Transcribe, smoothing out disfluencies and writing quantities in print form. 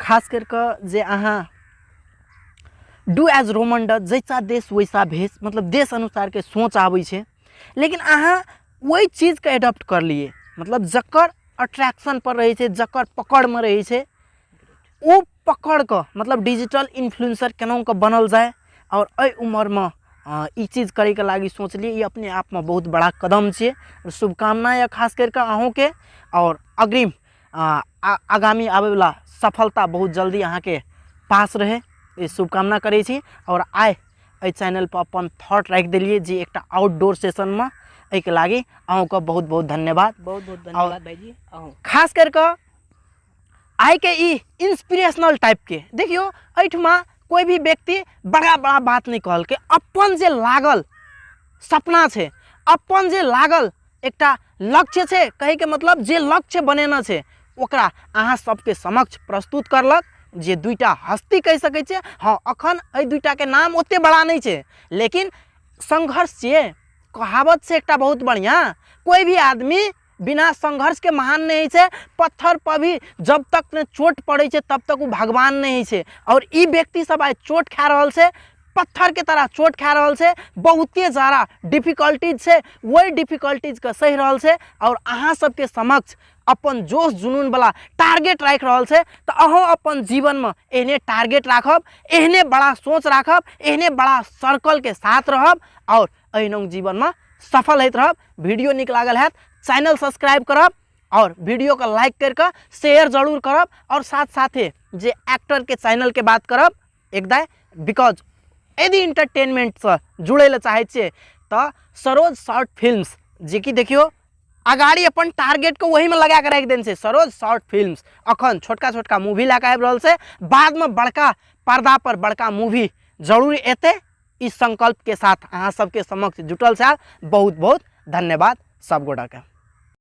खास करिकऽ जे अहाँ do as Roman डज, जैसा देश वैसा भेष, मतलब देश अनुसारके सोच आबै छै, लेकिन अहाँ ओहि चीजके एडॉप्ट कर लिए, मतलब जकर अट्रैक्शन पर रहै छै, जकर पकड़मे रहै छै, ओ पकड़ कऽ मतलब डिजिटल इन्फ्लुएंसर केना कऽ बनल जाय आओर एहि उमरमे ई चीज करैके लागि सोचलियै, ई अपने आपमे बहुत बड़ा कदम छियै। शुभकामना यऽ खास करि कऽ अहूँके, आओर अग्रिम आगामी आबैवला सफलता बहुत जल्दी अहाँके पास रहै, ई शुभकामना करै छी। आओर आइ एहि चैनलपर अपन थॉट राखि देलियै जे एकटा आउटडोर सेशनमे, एहिके लागि अहूँके बहुत बहुत धन्यवाद। बहुत बहुत धन्यवाद भाईजी अहूँ। खास करि कऽ आइके ई इंस्पिरेशनल टाइपके देखियौ, एहिठमा कोइ भी व्यक्ति बड़ा बड़ा बात नहि कहलकै, अपन जे लागल सपना छै, अपन जे लागल एकटा लक्ष्य छै, कहैके मतलब जे लक्ष्य बनेने छै ओकरा अहाँ सबके समक्ष प्रस्तुत करलक, जे दुईटा हस्ती कहि सकै छियै। हँ, अखन एहि दुईटाके नाम ओते बड़ा नहि छै, लेकिन संघर्ष छियै, कहावत छै एकटा बहुत बढ़िआँ, कोइ भी आदमी बिना संघर्ष के महान नहीं होइ छै, पत्थर पर भी जब तक ने चोट पड़ै छै तब तक ओ भगवान नहीं होइ छै। और ई व्यक्ति सब आइ चोट खा रहल छै, पत्थर के तरह चोट खा रहल छै, बहुते सारा डिफिकल्टीज छै, वही डिफिकल्टीज के सहि रहल छै और अहाँ सबके समक्ष अपन जोश जुनून वाला टारगेट राखि रहल छै। तऽ अहूँ अपन जीवनमे एहने टारगेट राखब, एहने बड़ा सोच राखब, एहने बड़ा सर्कल के साथ रहब और एहिना जीवनमे सफल होइत रहब। वीडियो नीक लागल हैत चैनल सब्सक्राइब करब और वीडियो के लाइक करके शेयर जरूर करब, और साथ साथे जे एक्टर के चैनल के बात करब एकदम, because यदि इंटरटेनमेंट से जुड़े ला चाहे छियै तऽ सरोज शॉर्ट फिल्म्स, जे कि देखियौ अगाड़ी अपन टारगेट के वही में लगा के राखि देने छै। सरोज शॉर्ट फिल्म्स अखन छोटका छोटका मूवी लए कऽ आबि रहल छै, बादमे बड़का पर्दा पर बड़का मूवी जरूर एतै, इस संकल्प के साथ अहाँ सबके समक्ष जुटल छै। बहुत बहुत धन्यवाद सब गोटाके।